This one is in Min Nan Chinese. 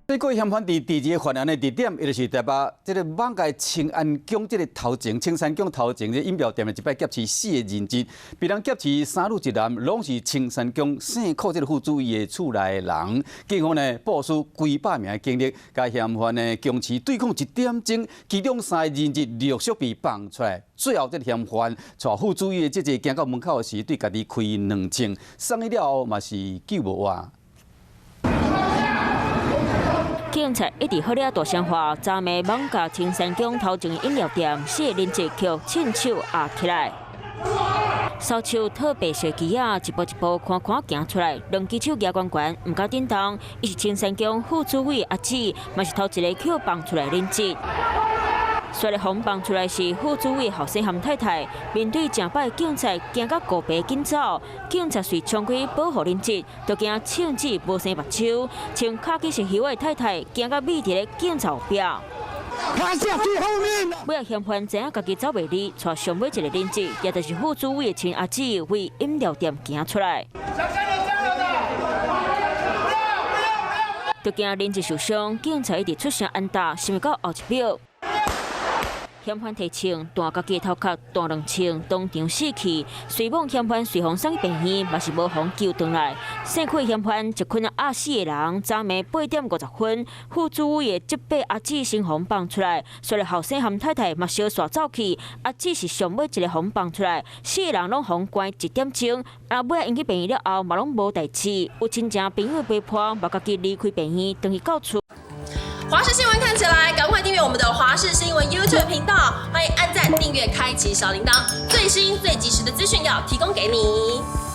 這個嫌犯佇第二個犯案的地點，伊就是台北這个艋舺青安宮這个頭前，青山宮頭前這飲料店的一擺劫持四个人質，被人劫持三女一男，攏是青山宮聖庫這个副主委的厝內的人。警方呢部署幾百名的警力，共嫌犯呢僵持對抗一點鐘，其中三個人質陸續被放出來。最後這个嫌犯帶副主委的姐姐行到門口時，對家己開兩槍，送醫了後嘛是救無活。警察一直好了大聲話，昨暝艋舺青山宮頭前飲料店，四个人質予銃手壓起來，雙手套白色旗仔，一步一步寬寬行出來，兩支手舉懸懸，毋敢振動。伊是青山宮副主委阿姊，嘛是頭一个予放出來人質。煞來予放出來是副主委後生和太太，面對成擺警察，驚甲顧白緊走。警察遂衝開保護人質，都驚銃子無生目睭，穿卡其色靴的太太驚甲覕佇咧警察後壁。趴下最後面。尾仔嫌犯知影家己走袂離，帶上尾一个人質，也就是副主委的親阿姊，為飲料店行出來。都驚人質受傷，警察一直出聲按打，想袂到後一秒。嫌犯提槍彈家己的頭殼，彈兩槍，當場死去。隨往嫌犯隨予送去病院，嘛是無予救轉來。姓屈嫌犯一棍壓死個人，昨暝8點50分，副主委的這伯阿姊先予放出來，煞來後生和太太嘛相紲走去。阿姊是上尾一个予放出來，四个人攏予關一點鐘。啊，尾仔𪜶去病院了後，嘛攏無代誌。有親情朋友陪伴，嘛家己離開病院，轉去到厝。華視新聞看起來，趕快訂閱我們的華視新聞 YouTube 頻道，歡迎按讚、訂閱、開啟小鈴鐺，最新最及時的資訊要提供給你。